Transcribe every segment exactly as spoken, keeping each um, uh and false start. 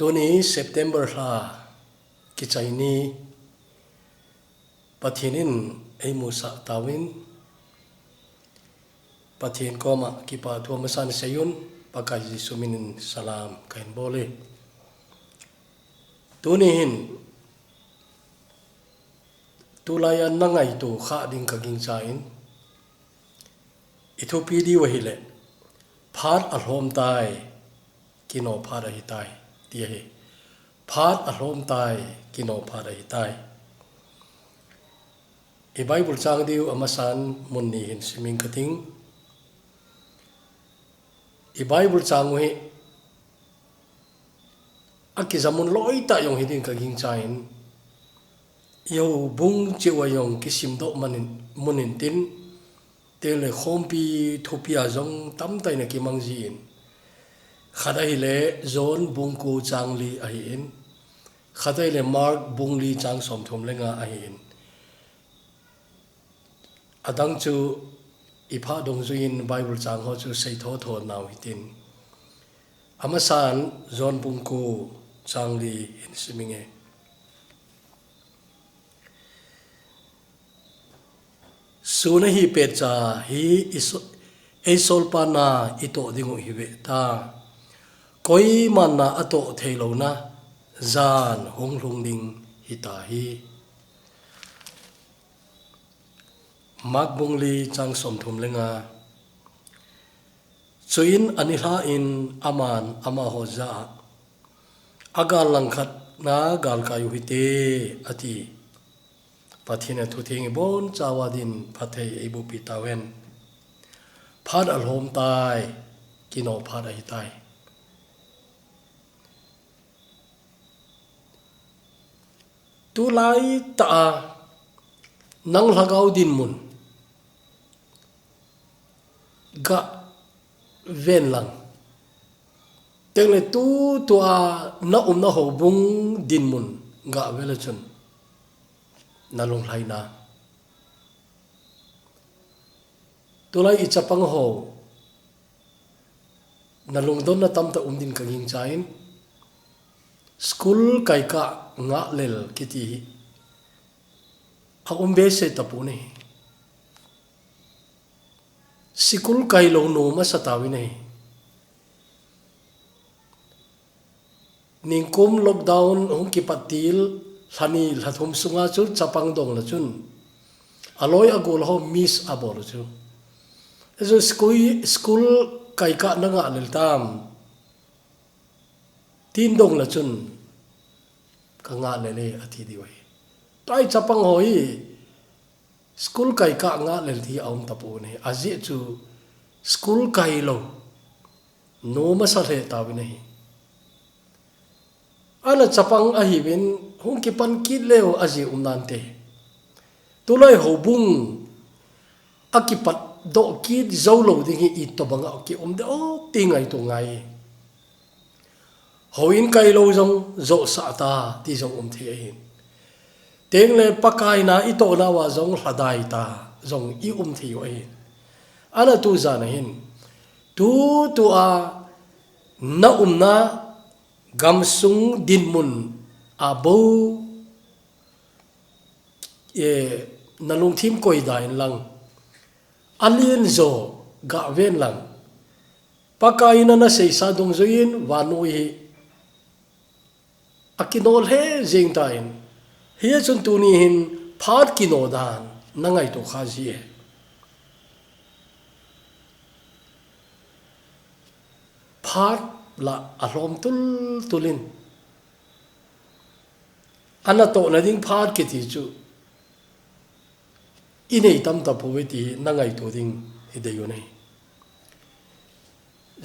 Tuni September lha kichai ni Pathen in eimusah tauvin, Pathen koma kipa thu amasan seiyun, Pakai Jesu minin salam kahin bol e. Tuni hin tulai a na ngaito kha ding ka gingchan, i thupi diu ahile, phat alhom tai, kino phat ahitai, ti ahi. Phat alhom tai, kino phat ahitai. I Bible chang diu amasan mun ni hin siming kating. I Bible chang u hi akijamun loi tah jong hiding ka gingchan, i houbung cheh uva jong kisimdoh manin, munin tin, teng le khompi thupi a jong tamtah in akimang jin. Khat ahile John bung ko chang li ahin, khat ahile Mark bung li chang somthum le nga ahin. Adang chu i phat dungjuiyin Bible chang ho chu seitho tho nau hitin. Amasan John bung ko chang li hin siming e. Sun ahi petcha hi i so-, eisolpa na i toh ding u hi ve ta. Koiman na atoh thei louna jan hung lhung ding hita hi. Mark bung li chang somthum le nga. Chuin ani lha in aman amaho jah a, agal langkhat na galkai u hite, ati. Pathen a thu theng i bon chauva din phatthei eiboh pi tauhen. Phat alhom tai, kino phat ahitai. Tulai tah a nang lhagao dinmun ga ven lang. Teng le tutua na umna houbung dinmun ga ve le chun na lunglhaina. Tulai i chapang ho na lungdonna tamtah um din ka gingchan, school kai kah ngah lel kiti hi a um behseh tapon ahi. School kai lou nom asa tauvin ahi. Nikum lockdown hung kipat til lha ni lha thum sunga chu chapang dong le chun aloi agol ho miss abol u chu. Achu school, school kai kah na ngah lel tam tin dong le chun ka ngah lel e ati diu ahi. Tua i chapang ho hi school kai kah ngah lel ti a um tapon ahi. Ajeh chu school kai lou nom asa lheh tauvin ahi. Ana chapang ahiuvin hung kipan kit leu ajeh um nante. Tulai houbung akipat doh kit jou lou ding hi itobang a ki um de o ti ngaito ngai. Houin kai lou jong joh sah ta ti jong um thei ahin. Teng le Pakai na i toh nauva jong lhadai ta jong i um thei u ahin. Ana tujan ahin. Tutua na umna gamsung dinmun a bou, eh, na lungthim koi da in lang. Alen jo ga ven lang. Pakai in ana seisa dungjuiyin vannoi hi akino lheh jeng tan. Hichun tuni hin phat kino dan na ngaito kha ji e. Phat la alhom tultul in. Ana tohna ding phat kiti chu i nei tam tapouve ti na ngaito ding i deiyu ahi.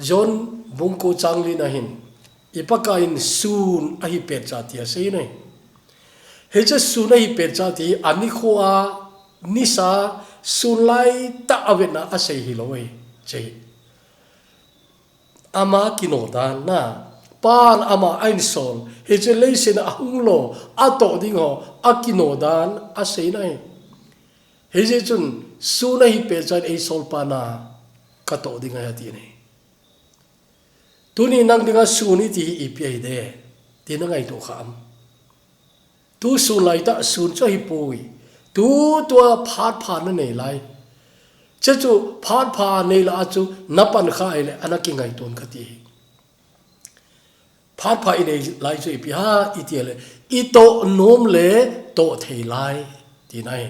John bung ko chang li na hin i Pakai in sun ahi petcha ti asei ahi. Hiche sun ahi petcha ti anikho a nisa sun lai tah a vetna asei hilou ahi. Hiche hi ama kino dan na, Pan ama a insol, hiche leiset a ahung lou, atoh ding ho, akino dan asei ahi. Hijeh chun sun ahi petchan eisolpa na katoh ding ahi ati ahi. Tuni nang dinga sun iti hi ipi ahi de. ti na ngaito kha am? Tu sun lai ta sun chu hi pui. Tu tua phat pha na nei lai. Che chu phat pha nei la chu na pan kha ile ana ki ngaito ka ti. Phat pha i nei lai chu ipi ham i ti le, i toh nom le toh thei lai ti na hi.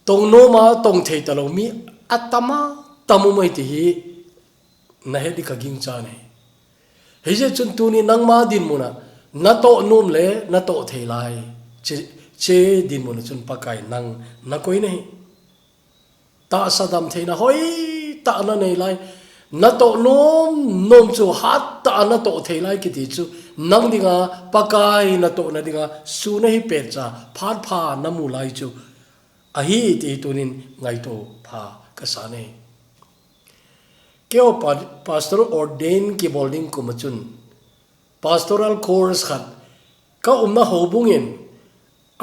Tong nom a tong thei ta lo mi a tam a tam u mai ti hi na he di ka ging cha nei. Hei je chun tu ni nang ma din muna na toh nom le na toh thei lai. Che, che din muna chun Pakai nang na koi nei. Tahsa dam theina hoi ta na nei lai. Na toh nom nom chu hat ta na toh thei lai kiti chu nang dinga Pakai na toh na dinga su na hi pet cha phat pha na mu lai chu ahi ti tunin ngaito pha ka sa nei. Keo pa, pastor ordain ki bol ding kuma chun pastoral course khat ka umna ho bungin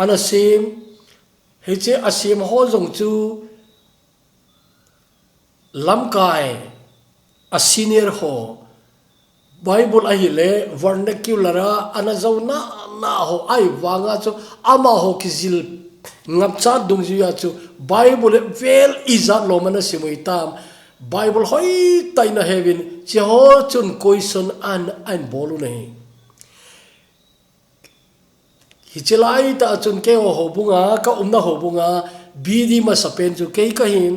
ana sim. Hiche a sim ho jong chu lamkai a senior ho Bible ahi le vernacular a ana zo na na ho ai vanga chu ama ho ki zil ngap cha dung ju ya chu Bible vel i zat lo mana simui tam Bible hoi tai na hevin chi ho chun question an an bolu nei. Hiche lai ta chun keo ho bunga ka umna ho bunga B D masa pen chu kei ka hin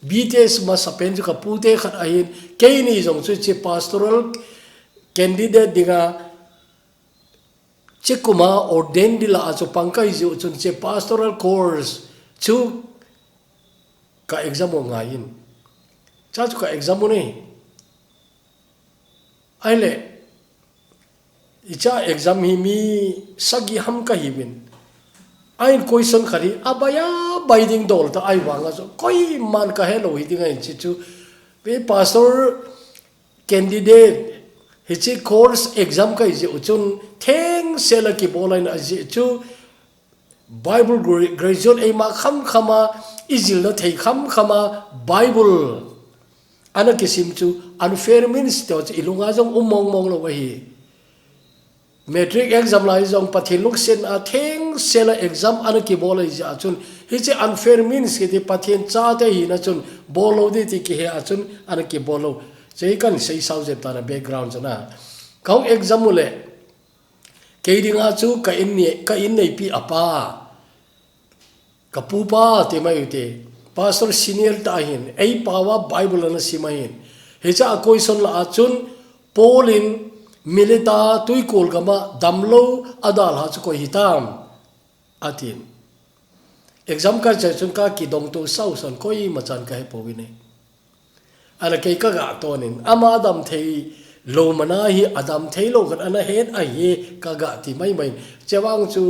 B T S masa pen chu ka pute khat ahin kei ni jong chu che pastoral candidate dinga che kuma ordain dila a chu pang kai ju chun che pastoral course chu ka exam u ngai in. Cha chu ka exam u nei. Ai le i cha exam hi mi sagi ham ka hi bin. Ai question khari a baya bai ding dol ta ai wanga chu koi man ka he lo hi ding ai chi chu. Pe pastor candidate hiche course exam kai je u chun theng sela ki bol ai na je chu Bible graduate eima kham khama i zil na thei kham khama Bible ana kisim chu unfair means to chu i lunga jong um mong mong lo ahi. Matric exam lai jong Pathen lungsen a theng sela exam ana ki bol ai ja chun hiche unfair means kiti Pathen cha te hi na chun bol lo di ti ki he a chun ana ki bol lo. Chei kan sei sau jep ta na background chana. Kong exam u le Kei dinga chu ka in ni, ka in neipi a pa, ka pupa ti mai u te, pastor senior ta hin, ei pawa Bible ana sim ahin. Hicha a question la a chun, Paul in Mileta tuikol gama damlo a dalha chu koi hitam, atin. Exam ka chai chun ka kidong to sau san koi machan ka he po vin e. Ala kei ka ga tonin, ama dam thei lo mana hi a dam thei lo khat ana het ahi ka ga ti mai mai. Chevang chu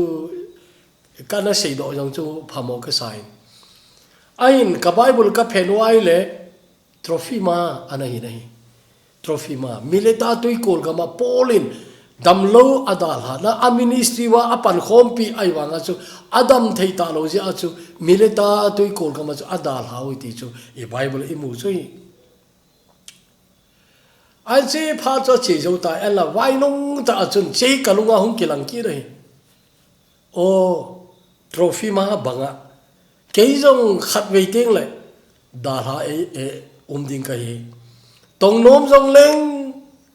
kana sei do jong chu phamo ka sain. Ahin ka Bible ka phen wai le Trofima ana hi nahi. Trofima, Mileta tuikol gama Paul in damlo a dalha na a ministry wa a pankhompi ai vanga chu a dam thei ta lo jia chu Mileta tuikol gama chu a dalha u ti chu i Bible i mu chu hi. An che pha chu che jo ta ela vainung ta a chun che ka lunga hung kilang ki rahi. O Trofima banga kei jong khat vei teng le dalha e e um ding ka hi. Tong nom jong leng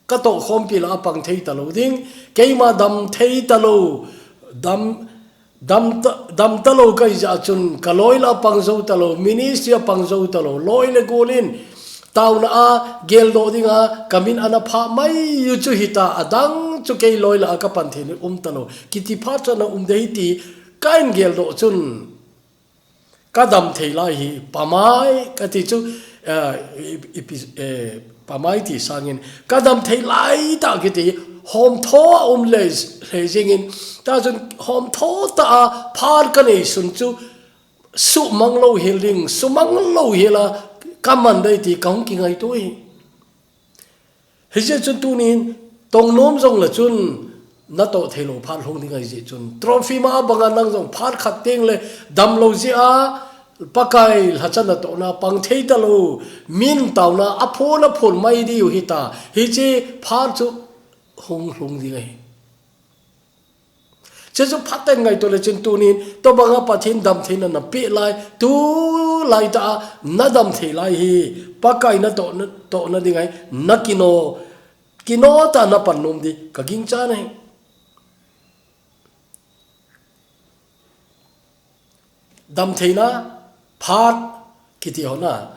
ka to khompi la a pang thei ta lo ding, keima dam thei ta lo, dam, dam ta, dam ta lo ka hi ja chun ka loi la a pang zo ta lo, ministry a pang zo ta lo, loi le gol in tauna a gel do ding a ka min ana pha mai u chu hita, a dang chu kei loi la a ka pan thei ni um ta lo. Kiti pha chu ana um de hi ti ka in gel do chun Ka dam thei lai hi, pamai, ka ti chu, eh, i, i, eh, pamai ti sangin, ka dam thei lai ta kiti, hom tho a um le, le jingin, ta chun hom tho ta a, phar ka nei sun chu, sumang lo hil ding, sumang lo hil a, ka man dei ti, ka hung kingai tu hi. Hijeh chun tunin tong nom jong le chun na to thei lo phat hung ding ahi jeh chun Trofima banga nang jong phat khat teng le dam lo jeh a Pakai lhacha na to na pang thei ta lo min tauna a phon a phon mai diu hita hiche phat chu hung lhung ding ahi. Chuchu phaten ngaito le chun tunin, tobanga Pathen damtheina napeh lai, tulai tah a nadam thei lai hi, Pakai natoh, natohna ding ahi, nakino, kino tah a napan nom ding, kagingchan ahi. Damtheina, phat, kiti ho na,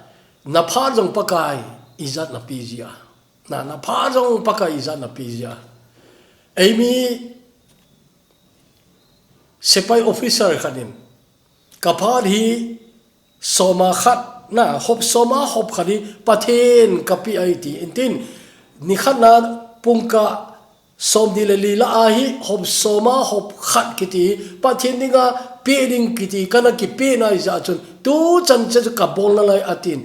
naphat jong Pakai ijat napeh jia. Na, naphat jong Pakai ijat napeh jia. Eimi, sepai officer khat in, kaphat hi soma khat, na, hop soma hop khat hi Pathen kapeh ahi tin, tin, nikhat na pungkah som ni le li lah a hi hop soma hop khat kiti, Pathen dinga peh ding kiti, kana kipeh nai jeh chun, tuchan chu kabolna lai atin.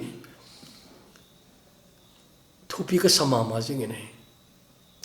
Thupi kasa mama jingin ahi.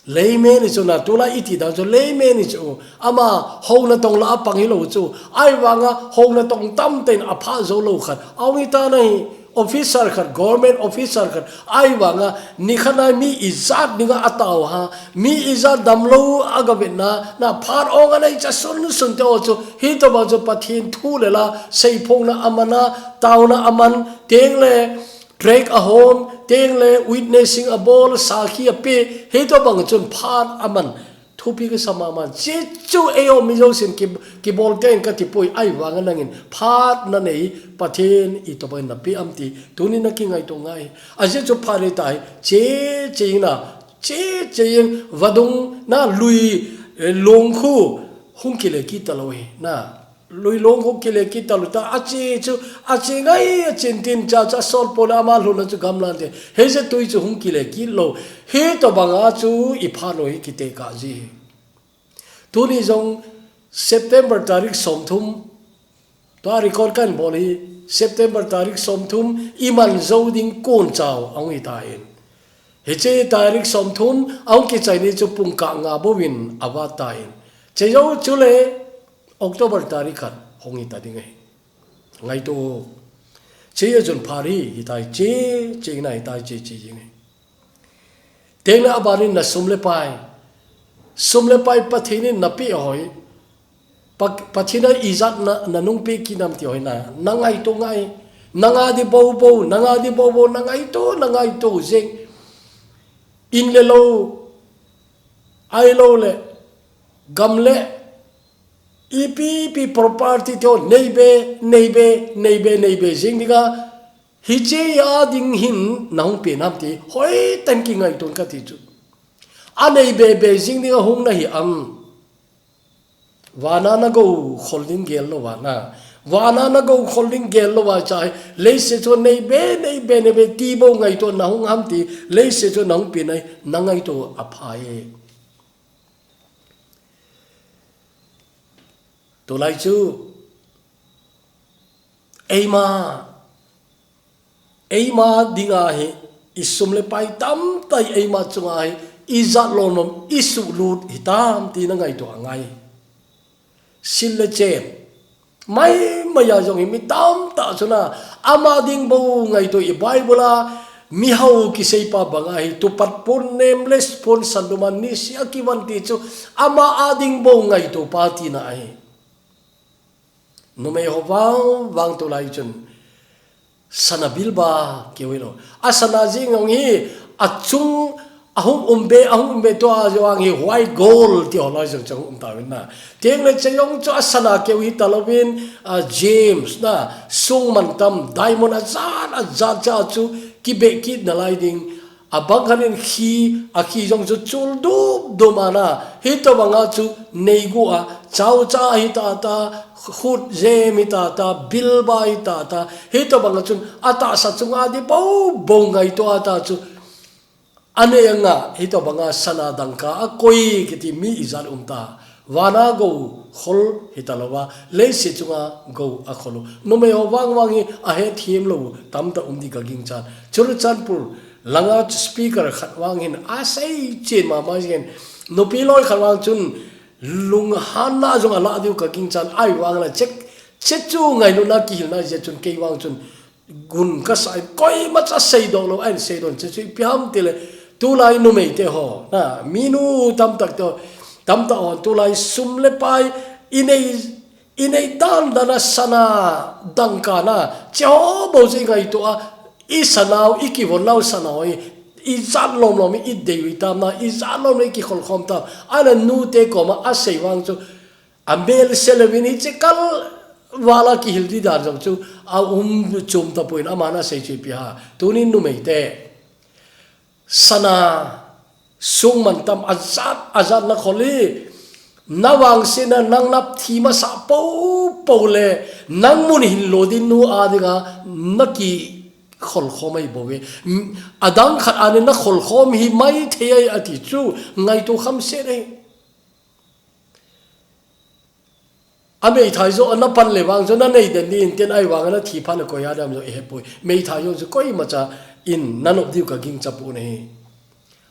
Layman hi chu na, tulai iti dan chu layman hi chu, ama houna tong lah a pang hilou chu, ahivanga houna tong tamtah in aphat jou lou khat, ahung hitan ahi. Officer khat, government officer khat, ahivanga nikhat na mi ijat dinga atao ham, mi ijat damlou a gavetna, na phat ong anei cha sunsun te ho chu, hitobang chu Pathen thu le la, seiphongna aman a, taona aman, tengle, tract ahon, tengle, witnessing abol, sakhi apeh, hitobang chun phat aman. Thupi kasa mama, chuchu eiho mi jousen ki, kibol teng kati poi, ahivanga nangin phat nanei, Pathen itobang in napeh ham ti, tunin nakingaito ngai. Ajeh chu phat ahitai, che, che in na, che, che in vadung na lui, eh, lungkhu, hung kile kit talou hi, na. Lui lungkhu kile kit talou ta, ache chu, ache ngai, achen tin cha cha sol pole ama lhunna chu gamlan te. Hijeh tui chu hung kile kit lou. Hitobanga chu iphat lou hi kitekah ji. Tuni jong September tarik somthum, tua record kahin bol hi, September tarik somthum, iman jou ding kon chau ahung hitan. Hiche tarik somthum, ahung kichai ni chu pungkah nga bouvin avat tan. Chejou chule, October tarik khat hung hita ding ahi. Ngaito. Che a jun phari hitai che, che na hitai che, che jing ahi. Tengle abanin na sum le pai. Sum le pai Pathen in napeh hoi. Pa, Pathen a ijat na, nanung peh kit nam ti hoi na. Nangaito ngai. Nanga di bobo, nanga di bobo, nangaito, nangaito jing. In le lou. Ahilou le. Gam le. Ipi ipi property te ho neibe, neibe, neibe, neibe jing dinga, hiche a ding hin nahung pen ham ti, hoitah in kingaito in kati chu. Anei bebe jing dinga hung nahi am. Vana nagou khol ding gel lou vana. Vana nagou khol ding gel lou va cha hi. Leiset chu neibe, neibe, neibe ti bou ngaito nahung ham ti. Leiset chu nahung pen ahi, nangaito apha e. Tulai chu, eima, eima dinga hi, isum le pai tamtah eima chunga hi, ijat lom lom, isuhlut hitam ti nangaito angai. Sil le chen. Mai, mai a jong hi mi tamtah chun a, ama ding bou ngaito i Bible a, mihao kiseipa banga hi, tupat pon nameless pon sanduman nisi a kivan ti chu, ama a ding bou ngaito pa tina ahi. Numei ho vang, vang tulai chun, sana bilba keu hilou. A sana jing jong hi, achung, ahung umbe, ahung umbe tua jong hi white gold ti ho lai jong chang um tauvin na. Tengle chejong chu a sana keu hitalouvin, a gems na, sung mantam, diamond ajat, ajat cha chu kibe kit nalai ding. Abang khat in khi, akhi jong chu chul dup dup ana. Hitobanga chu neigu a, chau cha hitata, khut jem hitata, bilba hitata. Hitobanga chun atahsa chunga di bou bou ngaito ata chu. Anei anga, hitobanga sana dangka akoi kiti mi ijat um ta. Vana gou khol hitalouva, leiset chunga gou akhol u. Numei ho vang vang hi ahethem lou, tamtah um di kagingchan. Churachandpur langa speaker khat vang hin asei chen mama jeng in. Nupi loi khat vang chun lunghanna jong alah diu kagingchan, ahivang le che, che chu ngailutna kihilna jeh chun kei vang chun gun kasa in koimacha seidoh lou, ahin seidoh in che chu ipi ham tile, Tulai numei te ho, na, minu tamtak te ho, tamtak ho, tulai sum le pai, inei, inei dan dan a sana, dangka na, che ho bo je ngai to a, i sanau, i kivon nau sanau, i, i zat lom lom, i dei ui tam na, i zat lom lom, i kikhol khom tam, ana nu te koma, a sei vang chu, a mel se le vin hi che kal, vala kihil di dan zong chu, a um chum ta puin, a mana sei chu pi ha, tunin numei te. Sana sung man tam a zat, a zat na khol hi. Na vang sina nang nap thi masa po po le nang mun hin lo din nu a dinga na ki khol khom ai bo ve. A dang khat ani na khol khom hi mai thei ai ati chu ngai tu kham se nei. A meithai zo, a na pan le vang zo, na nei den ni in ten ai vang, a na thi phan a koi a dam zo, e he poi. Meithai zo zo, koi ma cha in, na nop diu ka ging cha pu na hi.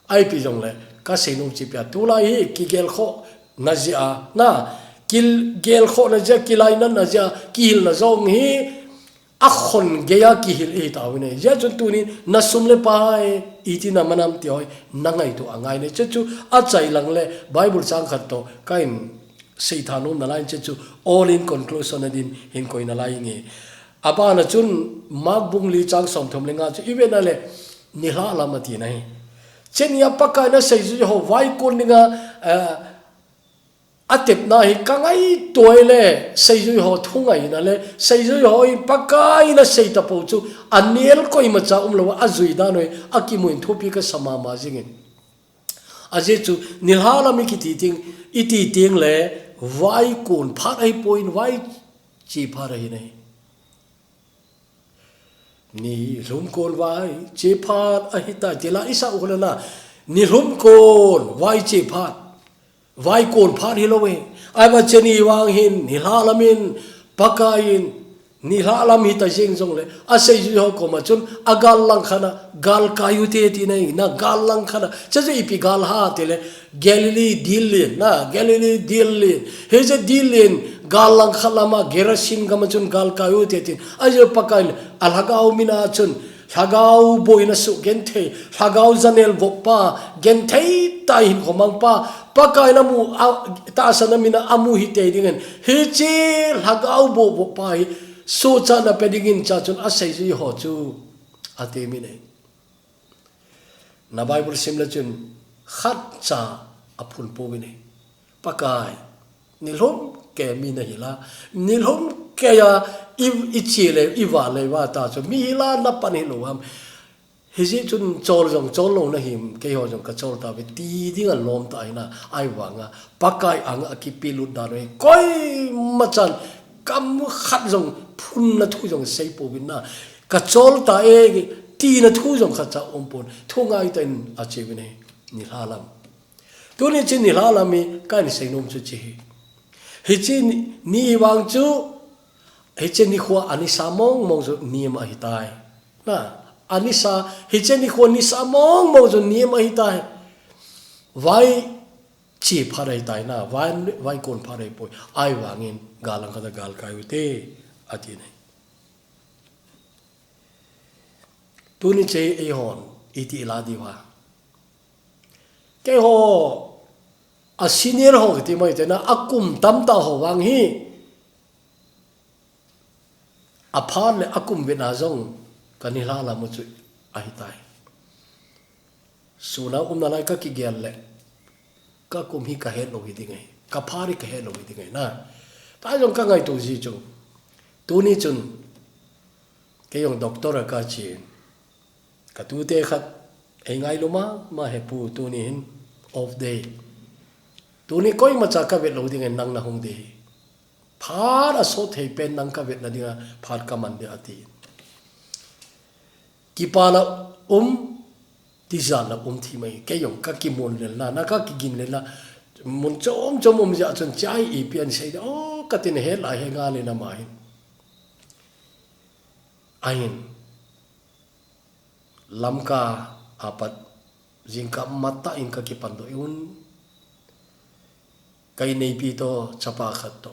Ai pi zong le, ka sei nung chi pia, tu lai hi, ki gel kho, na zia, na, ki gel kho, na zia, ki lai na, na zia, ki hil na zong hi, a khon gei a kihil i ta ui nei. Zia chun tunin na sum le pai i ti na manam ti hoi na ngai tu a ngai nei. Che chu a chai lang le Bible chang khat to ka in sei tha nung na lai che chu all in conclusion a din hin koi na lai nge. A ba na chun Mark bung li chang som thum le nga chu i ve na le ni hla lam a ti na hi. Che ni a Pakai na sei zu ho vai kun ni nga, eh, a tepna hi ka ngai tuai le, seizui ho thu ngai na le, seizui ho in Pakai na sei ta po chu, a nial koi ma cha um lo, a zui dan hoi, a kimu in thupi ka sa ma ma zing in. A zia chu, nilha lam i ki ti ting, i ti ting le, vai kun phat ai po in, vai chi phat ai nei. Ni lhum kon vai, che phat ahi ta, ti la i sa u le na. Ni lhum kon vai che phat. Vai kon phat hi lo e. Ai ba che ni vang hin, ni hla lam in, Pakai in, ni hla lam hi ta zing zong le. A seizui ho koma chun, a gal lang khana, gal kai u te ti nei, na gal lang khana. Che zui pi gal ha te le, Galilee dil lin, na, Galilee dil lin. He ze dil lin, gal lang khat lama, Gerasin gama chun gal kai u te tin. A ze Pakai le, a lhagao mina chun, lhagao boina su gen thei, lhagao zanel vok pa, gen thei ta hin khomang pa, Pakai na mu, a, ta sa na mina a mu hi te ding en. He che lhagao bo vok pa hi, su cha na pe ding in cha chun a seizui ho chu, a te mi nei. Na Bible sim le chun khat cha a phun po vin e. Pakai, ni lhom ke mi na hi la, ni lhom ke ya i, i chi le, i va le va ta chu mi hi la na pan hi lo ham. Hi zi chun chol zong chol lo na him, kei ho zong ka chol ta ve ti ding a lom ta hi na, ai vang a, Pakai ang a kipi lut dan ve, koi ma chan, kam khat zong phun na thu zong sei po vin na, Ka chol ta e, ti na thu zong khat cha om pon. Thu ngai ta in a che vin e, ni hla lam. Tuni chin ni hla lam i, ka ni sei nom chu chi hi. Hi chi ni, ni vang chu, hi chi ni khua a ni sa mong mong chu ni ma hi tai. Na, a ni sa, hi chi ni khua ni sa mong mong chu ni ma hi tai. Vai chi pha rai tai na, vai, vai kon pha rai poi. Ai vangin, gal ang khat a gal kai u te, a ti nei. Tuni che ei hon, i ti la di va. Kei ho, a senior ho kiti mai te na, a kum tam ta ho vang hi, a phan le a kum ve na zong, ka ni hla lam u chu a hi tai. Suna um na lai ka ki gel le, ka kum hi ka het lo hi ding ai, ka pha ri ka het lo hi ding ai na. Ta zong ka ngai tu zi chu. Tuni chun, kei zong doctor a ka chi. Ka tu te khat, ei ngai lu ma, ma he pu tuni hin off day. Tuni koi ma cha ka vet lo ding ai nang na hung de. Phat a sot thei pen nang ka vet na ding a, phat ka man de a ti. Kipa la um, ti zan la um thi mai, kei zong ka ki mun le la, na ka ki gin le la. Mun chom chom um zia chun chai i pian sei de, o ka tin he la he nga le na ma hin. A hin. Lamka a pat zingkah mata in ka kipan doh un, ka i neipi to chapa khat to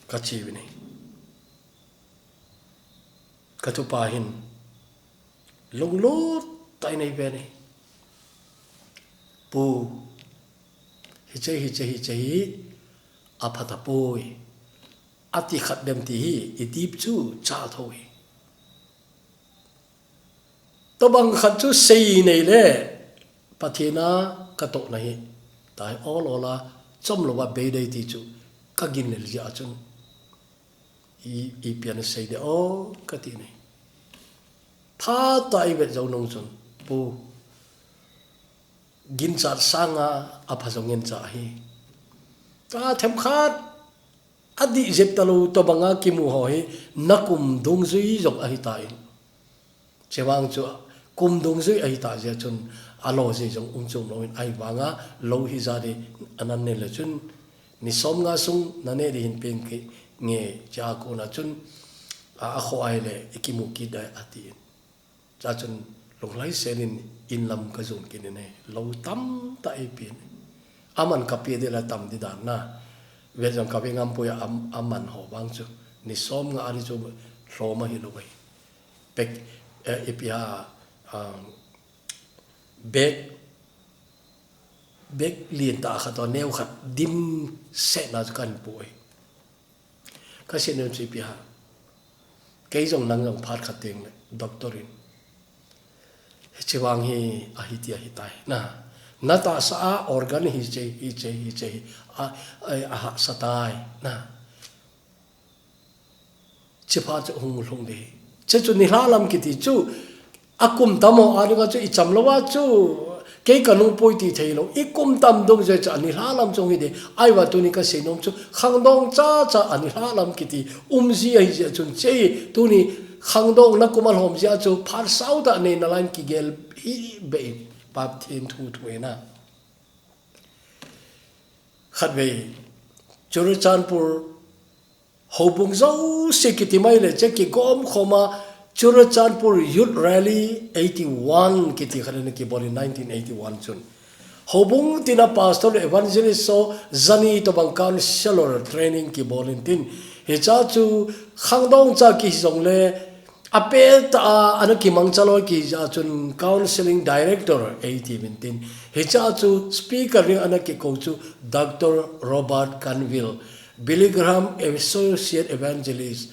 ka chi vin e. Ka tupa hin lunglut ta i nei ve nei. Pu, hiche, hiche, hiche hi apha tapoi, ati khat dem ti hi, i dip chu cha tho hi. Tobang khat chu sei nei le, Pathen a ka tohna hi, tai ol ol a, chom lou a bei dei ti chu, ka gin le lia chun, i, i pian sei de o, ka ti nei. Phat a i vet jou nung chun, Pu, ginchat sanga apha jong ngen cha hi. Ka themkhat, adih jep talou tobanga kimu ho hi, na kum dungjui jong ahi tai. Chevang chu kum dungjui ahi ta jeh chun, alo jeh jong um chom lou in, ahivanga lou hi ja di anan ne le chun, ni som nga sung na ne di hin peng ki nge cha ko na chun, a, a kho ai le, i kimu kit dai ati. Cha chun lunglai sen in, in lam ka jun kit in e, lou tam ta e pin. Aman ka pe de la tam di dan na. Ve jong ka ve ngam poi a, am-, aman ho vang chu. Ni som nga ani chu hloma hi lou ai. Bek, eh, ipi ha, um, bek, bek lien ta khat to neu khat dim se na chu kan poi. Ka sei nom chu ipi ha. Kei jong nang jong phat khat teng le, doctor in. Hiche vang hi ahi ti ahi tai. Na, na tahsa a organ hiche, hiche, hiche, a, a, a hahsa tai. Na. Hiche phat chu hung lhung di. Hiche chu nilhah lam kiti chu, a kum tam ho a dinga chu i cham lou a chu, kei ka nung poi ti thei lou. I kum tam dungjui chu a nilhah lam chu hung hi di. Ahivang tuni ka sei nom chu, khangdong cha cha a nilhah lam kiti um ji ahi jeh chun hiche hi, tuni khangdong na kum a lhom jeh a chu, phat sao ta nei na line kigel hi be in, Pathen thu thu e na. Khatvei, Churachandpur, houbung jouse kiti mai le, hiche kigom khoma, Churachandpur Youth Rally eighty one kiti khat ana kibol in nineteen eighty one chun. Houbung tina pastor le evangelist ho jani tobang counselor training kibol in tin. Hiche chu khangdong cha kihi jong le, apet a, ana kimangcha lou kiti jeh chun counseling director eighty min tin. Hiche chu speaker ding ana kikou chu Doctor Robert Canville. Billy Graham Associate Evangelist,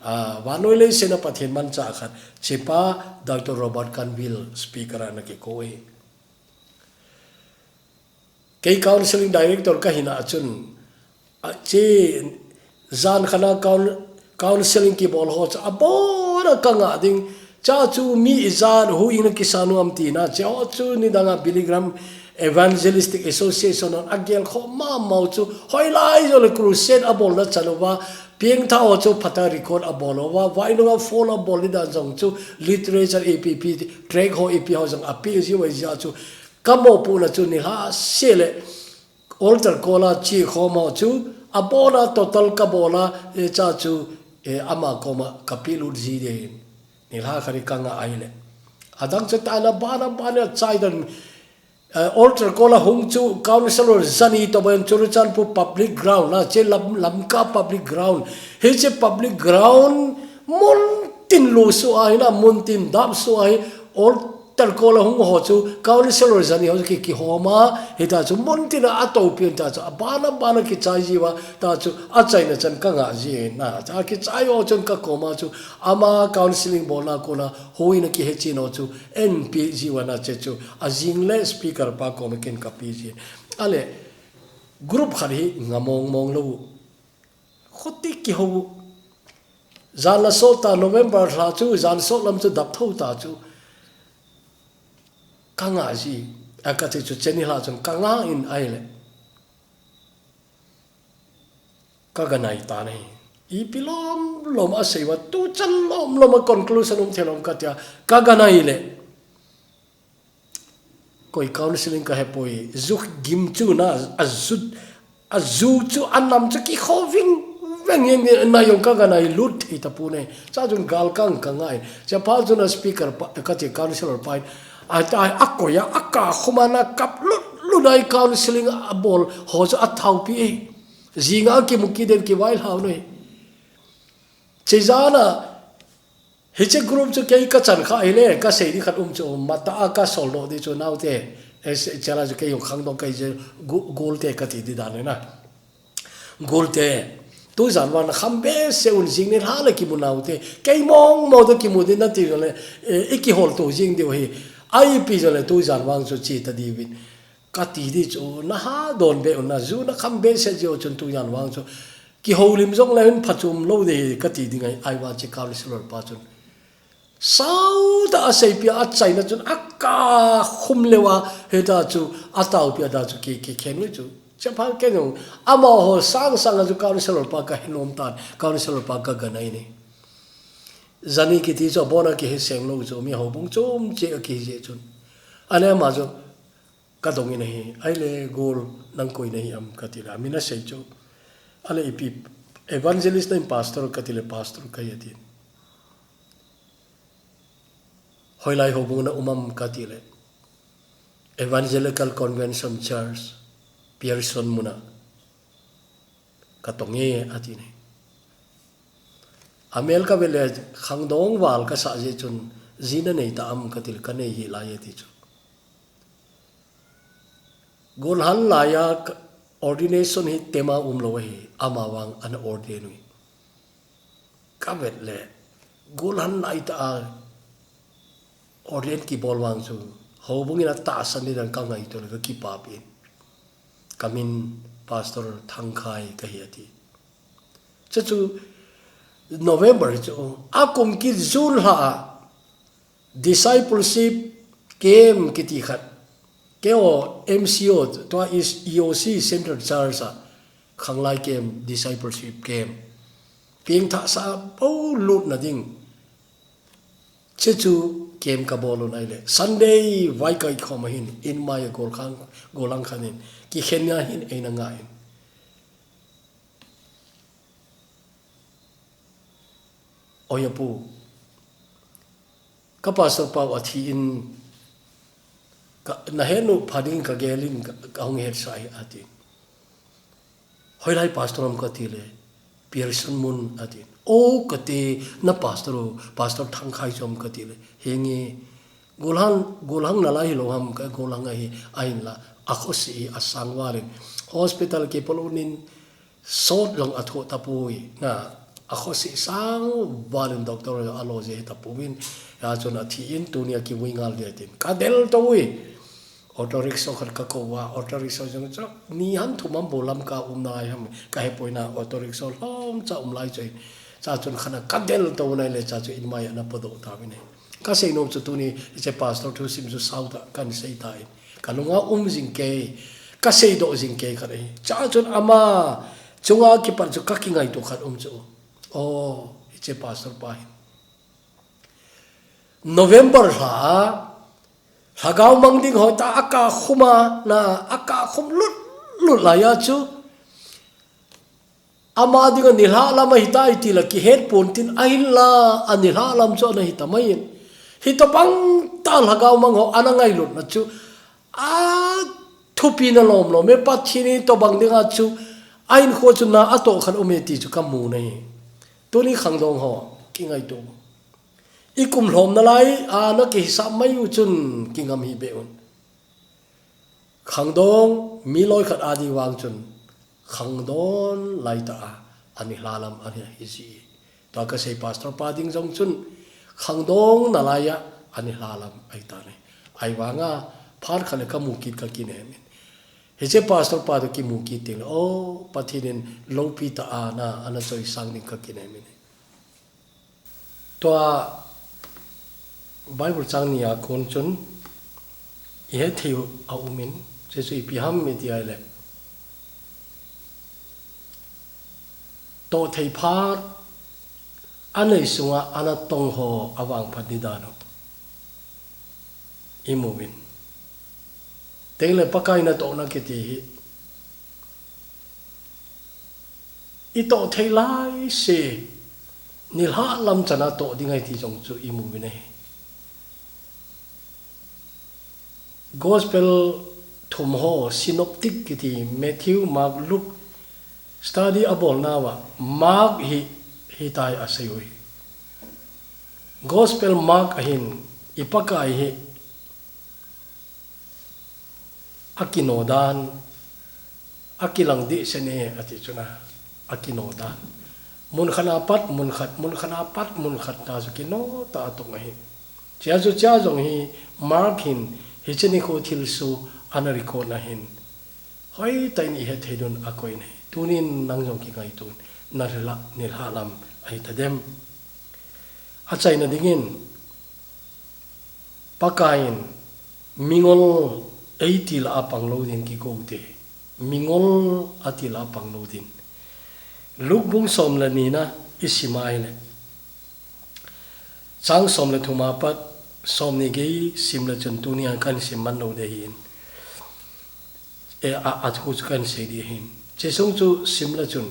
ah, vannoi leiset a Pathen manchah khat, hichepa Doctor Robert Canville speaker ana kikou e. Kei counseling director ka hina chun, ah, hiche jan khat a coun-, counseling kibol ho chu abon a ka ngah ding, Cha chu mi ijat, huhhingna kisa nom tina, hiche ho chu nidang a Billy Graham Evangelistic Association hon agel khom mama u chu, hoilai jong le crusade abolna chan uva, piengthah ho chu phatah a record abol uva, vainunga phone abol ni dan jong chu, literature ipi ipi, tract ho ipi ho jong apeh jiu ahi jeh chu, ka mopohna chu nilhah seh le, Altar call a che khom ho chu, abona total ka bol a, eh, cha chu, eh, ama koma ka pelut ji ding. Nilhah khat hi ka ngah ahile. Adang chu tana bana bana chai dan, eh, altar call a hung chu, council jani tobang Churachandpur public ground a, hiche Lam-, Lamka public ground. Hiche public ground, mun tin lusuh ahi na, mun tin dapsuh ahi, altar call a hung ho chu, council jani ho chu ki, kihom a, hita chu mun tin a atoupin ta chu, abana bana kichai jiuva, ta chu, achaina chan ka ngah ji na, cha kichai ho chun ka koma chu, ama counseling bolna kona, huhhingna kihechen ho chu, einpeh jiuva na hiche chu, ajing le speaker pa koma ken ka pe ji. Ale, group khat hi nga mong mong lou. Khuti kihou. Jan la sot ta November lha chu, jan sot lam chu dap tho ta chu. Ka ngah ji. A ka ti chu hiche nilhah chun ka ngah in ahile. Ka ga nai ta nei. Ipi lom lom asei uva, tuchan lom lom a conclusion um thei lom ka tia. Ka ga nai le. Koi counseling ka hepoi, ju gim chu na, aju, aju chu anam chu kikho ving veng in na jong ka ga nai lut thei tapon e. Cha chun gal kang ka ngai. Cha pa chun a speaker pa, ka ti counselor pa in. A ta a koi a, a ka khoma na kap lut lut a counseling abol ho chu athaopi e. Jinga kimu kit den kivailhau nei. Che jana, Hiche group chu kei ka chan kha ahile, ka sei di khat um chu, matah a ka soldoh di chu naote, Ese chala chu kei jong khangdong kei je gu-, gul te kati di dan na. Gul te. Tujan vang nakham behseh un jing nilhah le kimu nau te. Kei mong mong toh kimu di nati jongle, eh, i kihol to jing diu ahi. Ipi jongle tujan vang chu che ta diuvin. Kati di chu naha don be un na ju nakham behseh jeh u chun tujan vang chu. Kihoulim jongle hin phachom lou di kati di ngai ai va che counselor pa chun. Sao ta a seipia a chaina chun a ka khum lewa heta chu a taopia da chu ki, ki khen u chu. Chapang khen u. Amaho sang sang a chu counselor pa ka henom tan, counselor pa ka ganai ni. Jani kiti chu abon a kihe seng lou chu, mi houbung chom che a kihi jeh chun. Ane ama chu ka dong in ahi, ahile gol nang koi na hi am kati le, amin asei chu. Ale ipi evangelist na in pastor kati le, pastor kahi atin. Hoilai houbung na um am kati le, Evangelical Convention Church, Pearson muna ka tong e, ati ne. Amel ka vet le khangdong val ka sah jeh chun, ji na nei ta am kati le, ka nei hih lai e ati chu. Golhang lai a ka, ordination hi tema um lou ahi, ama vang ana ordain u hi. Ka vet le, golhang lai ta a ordain kibol vang chu, houbung in a tahsan ni dan ka ngaito le ka kipah in. Ka min Pastor Thangkhai kahi ati. Chu chu November chu, a kum kit June lha a, Discipleship Camp kiti khat. Keo M C O, tua is E O C Central Church a, Khanglai Camp, Discipleship Camp. Pengthah sa a po lut na ding. Chu chu camp ka bol un ahile. Sunday vai kai khom a hin, in mai a gol khang, gol ang khan in. Kikhen nia hin, ei na nga in. Oi apu, ka pastor pa u athi in, ka, na he nu pha ding ka gel in, ka, ka hung het sa hi ati. Hoilai pastor am kati le, Pearson mun ati. O kati, na pastor u, Pastor Thangkhai chu am kati le. Henge, golhang, golhang na lai hilou ham ka golhang ahi, ahin la, a khosi hi a sang val in. Hospital ke polo nin, sot jong a thoh tapoi, na, a khosi sang val in doctor a lo je tapoi in, ya chun athi in tunia kivui ngal dia tin. Ka del to ui. Auto rickshaw khat ka ko uva, auto rickshaw jong chu, ni ham thum ham bou lam ka um nai ham, ka he poi na auto rickshaw lhom cha um lai chu. Cha chun khan a ka del to nai le cha chu in mai a na podoh ta vin e. Ka sei nom chu tuni, hiche pastor thusim chu sao ta, kan sei ta in. Ka lunga um jing kei, ka seidoh jing kei khat ahi. Cha chun ama chunga kipat chu ka kingaito khat um chu. O, hiche pastor pa hin. November lha a, lhagao mang ding hoi ta a ka khum a, na a ka khum lut, lut lai a chu. Ama ding a nilhah lam ahi ta i ti la kihet pon tin ahin la a nilhah lam chu ana hi ta mai in. Hitobang ta lhagao mang ho ana ngailut na chu. A thupi na lom lom e Pathen in hitobang ding a chu. A in kho chu na a toh khat um e ti chu ka mu na hi. Tuni khangdong ho, kingaito. I kum lhom na lai, a na kihisap mai u chun kingam hi be un. Khangdong, mi loi khat a di vang chun, khangdong lai ta a, a nilhah lam a hi ji. Tua ka sei pastor pa ding jong chun, khangdong na lai a, a nilhah lam ahi ta ne. Ahi vang a, phat khat le ka mu kit ka kinem in. Hiche pastor pa toh kimu kit ding le, o, Pathen in loupi ta a na, ana choi sang ding ka kinem in. Tua Bible chang ni a kon chun i het thei u a um in, Jesu ipi ham i ti ai le. Toh thei phat a nei sunga ana tong ho a vangphat ni dan u i mu in. Teng le Pakai na toh na kiti hi. I toh thei lai se, nilhah lam chana toh ding ahi ti jong chu i mu vin ahi. Gospel thum ho, synoptic kiti, Matthew, Mark, Luke, study a bol nauva, Mark hi, hi tai a sei u hi. Gospel Mark ahin, i Pakai hi, Akino dan, akilang deh sene ati chuna, akino dan. Mun khat a pat, mun khat, mun khat a pat, mun khat ta chu kino ta atong ahi. Chia chu chia jong hi Mark hin, hiche nikho thilsoh ana record na hin. Hoitah in ihet thei ding akoi nei. Tunin nang jong kingaitun, nalha, nilhah lam ahi tadem. Achaina dingin, Pakaiyin, mingol eitil a pang lou ding kikou te. Mingol atil a pang lou ding. Luke bung som le ni na isim a ahile. Chang som le thum a pat, som ni gei sim le chun tunia kahin sim man lou ding ahin. E, a, athu chu kahin sei ding ahin. Hiche sung chu sim le chun.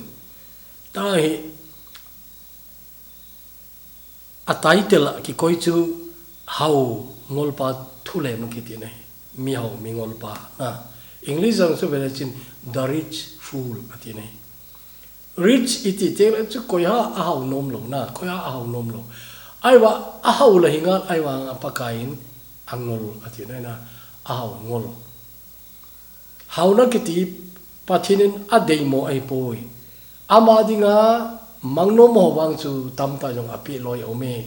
Tahi, a title a kikoi chu Hao Ngolpa Thulem kiti nei. Mihao mingolpa na. English jong chu vele chun The Rich Fool ati nei. Rich iti teng le chu koiham ahao nom lou na, koiham ahao nom lou. Ahivang ahao la hi ngal, ahivang a Pakaiyin angol ati nei na, ahao ngol. Haona kiti Pathen in adeimo ahipoi. Ama dinga mangnom ho vang chu tamtah jong apeh loi aume.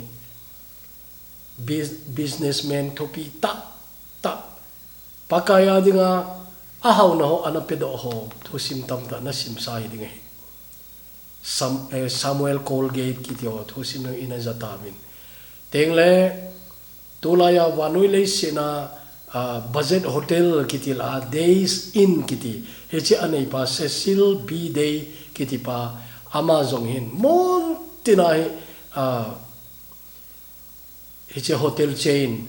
Bus-, businessman thupi tah tah. Pakai a dinga ahaona ho ana pedoh ho thusim tamtah nasim sa hi ding ahi. Sam-, eh, Samuel Colgate kiti ho thusim nang ina ja tauvin. Teng le, tulai a vannoi leiset a, ah, budget hotel kiti la, Days Inn kiti. Hiche anei pa Cecil B Day kiti pa, ama jong hin mun tina hi, ah, hiche hotel chain,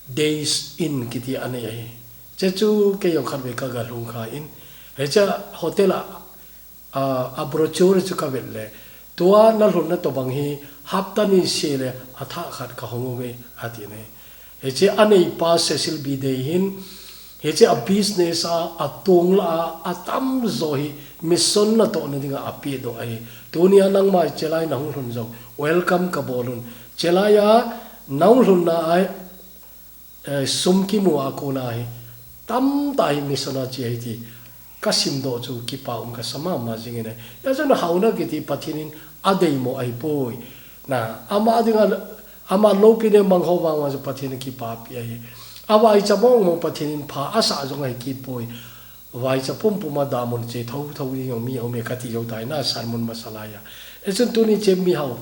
Days Inn kiti anei ahi. Hiche chu kei jong khat ve kaga lhung kha in. Hiche hotel a, a, a brochure chu kavet le. Tua nalhunna tobang hi hapta ni seh le athah khat kahong uve ati nei. Hiche anei pa Cecil B Day hin, hiche a business a, atong la a, atamjo hi mission natohna dinga apedoh ahi. Tunia nangma chelai nahung lhun jong welcome kabol un. Chelai a nahung lhunna a, eh, sum kimu a kona hi tamtah hi mission a che ahi ti kasimdoh chu kipa um kasa mama jing in ahi. Hijeh chun haona kiti Pathen in adeimo ahipoi. Na, ama dinga, ama loupina mang ho vang vang chu Pathen in kipapi ahi. Avaicha mong mong Pathen in pha asah jong ahi kit poi. Vaicha pumpum a damun che thotho ding jong mi aume kati jou tai na sermon masa lai a. Hichun tuni che mihao,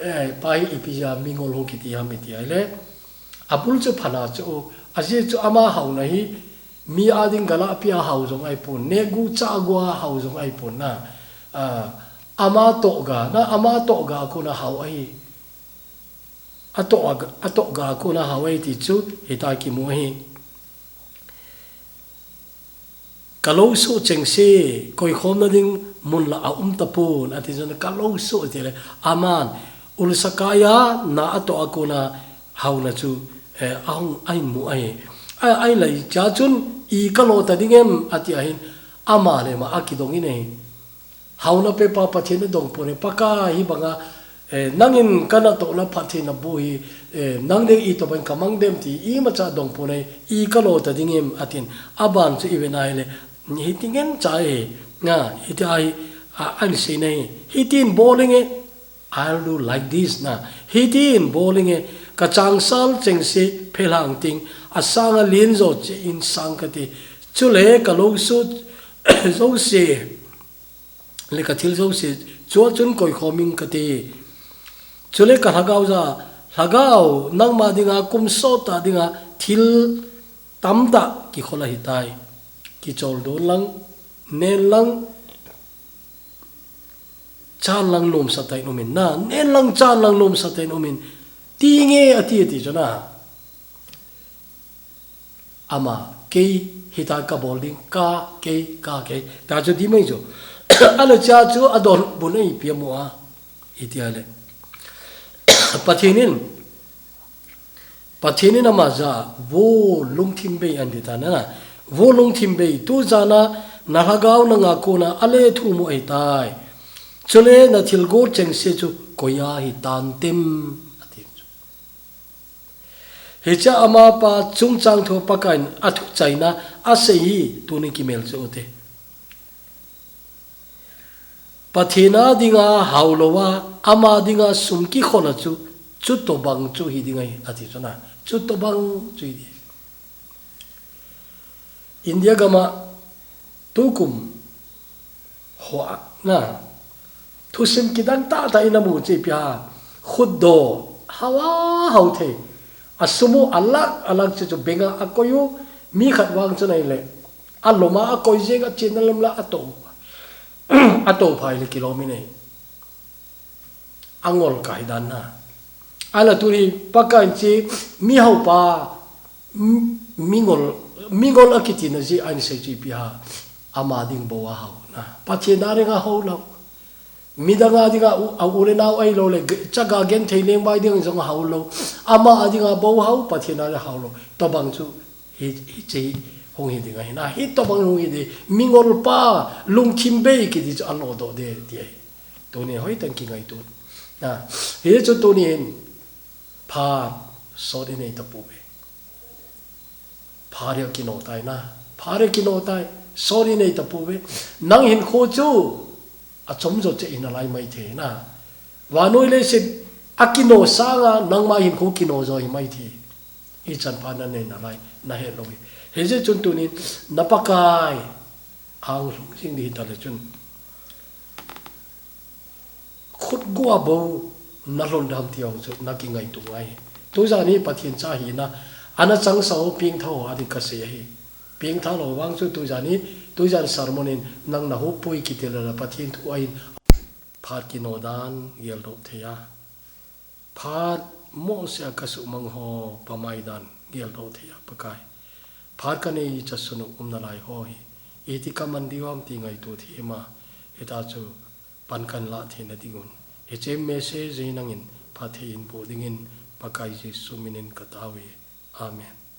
eh, pa hi ipi jeh a mingol hung kiti ham iti ahile. Abul chu phatna chu, ajeh chu ama haona hi, mi a ding galahpi a hao jong ahipon, nehgu chahgu a hao jong ahipon na, ah, ama tohga, na ama tohga a kona hao ahi. Atoh a, atohga a kona hao ahi ti chu, hitia kimu ahi. Ka lou soh chengse, koikhomna ding mun la aum tapon, ati jong ka lou soh ati le, aman, ulsa kai a, na atoh a kona haona chu, eh, ahung, ahin mu ahi. A, ahileh, chea chun, i kalo ta ding em, ati ahin, ama le ama akidong in ahi. Haona pepa Pathen in adong pon ahi, Pakai hibanga, eh, nangin kanatohna phattheina bu hi, eh, nang ding itobang kamang dem ti imacha adong pon ahi, i kalo ta ding em atin, aban chu iven ahile, hiti ngen cha e, nga, hiti ahi, a, ahin sei nei, hitin bol inge, I'll do like this na, hitin bol inge, ka changsal chengse phelhang ting, asang a len jo cheh in sang kate, chule ka lou soh jouse, le ka thil jouse, chua chun koikhom ing kate. Chule ka lhagao jal a, lhagao, nangma dinga, kum sot a dinga, thil tamtah kikhol ahitai. Kichol don lang, nen lang, chan lang nomsa tah in um in na, nen lang chan lang nomsa tah in um in. Ti nge ati ati chu na. Ama, kei, hita kabol ding, ka, kei, ka, kei. Ta chu di mai chu. Ahileh chea chu adonbut a ipi amu a. Iti ahileh. Pathen in, Pathen in ama jah a, vo lungthim bei ahin ti tan ahi. Vo lungthim bei, tu jan a na lhagao nanga kona alethumu ahitai. Chule na thilgot chengse chu koi a hitan tem, ati. Hiche amapa chungchang thu Pakaiyin athu chaina asei hi tuni kimel chu ute. Pathen a dinga hao louva, ama dinga sum kikhol a chu, chutobang chu hi ding ahi, ati chu na. Chutobang chu hi ding. India gam a tukum hoa na thusim kidang tahtah in amu chu ipi ham. Khutdoh, hao a hao thei. Asum u alakh alakh chu chu bank a akoi u, mi khat vang chu nai le. Alom a akoi jeng a chenna lam la ato. Ato phai le kilom in ahi. Angol kai dan na. Ahinla tuni Pakaiyin chu mi haopa, m-, mingol, mingol akitina jeh a ahin sei chu ipi ham. Ama ding bou a hao na. Pathen a dinga hao lou. Midang a dinga u, a u le nao ahilou le, g-, chaga genthei lengvai ding jong hao lou. Ama a dinga bou hao, Pathen a dinga hao lou. Tobang chu hi, hiche hi hung hi ding ahi na. Hitobang hung hi ding. Mingol pa, lungthim bei kiti chu alodoh ding ti ahi. Tuni hoitah in kingaito. Na, hichu tuni hin phat sot inei tapouve. Phat hi akino tai na. Phat hi akino tai. Sot inei tapouve. Nang hinkho chu achom jo cheh hi nalai maithei na. Vannoi leiset akino sanga nangma hinkho kino jo hi maithei. Ichan phat nanei nalai, nahet lou hi. Hijeh chun tunin na Pakai ang lhung jing ding hita le chun. Khutdoh a bou nalhon dem ti ho chu nakingaito ngai. Tujan hi Pathen cha hina, ana changsa ho pengtha ho a ding kasei ahi. Pengtha lou vang chu tujan hi, tujan sermon in nang nahuhpui kiti le la Pathen thu ahin phat kino dan geldoh thei a. Phat mohseh a kasuhmang ho pamai dan geldoh thei a Pakai. Phat kanei chasun u um nalai ho hi. Iti kaman diu ham ti ngaito thei ma. Hita chu pan kahin lah theina dingun. Hiche message hi nangin phatthei in boh dingin Pakai Jesu minin katao e. Amen.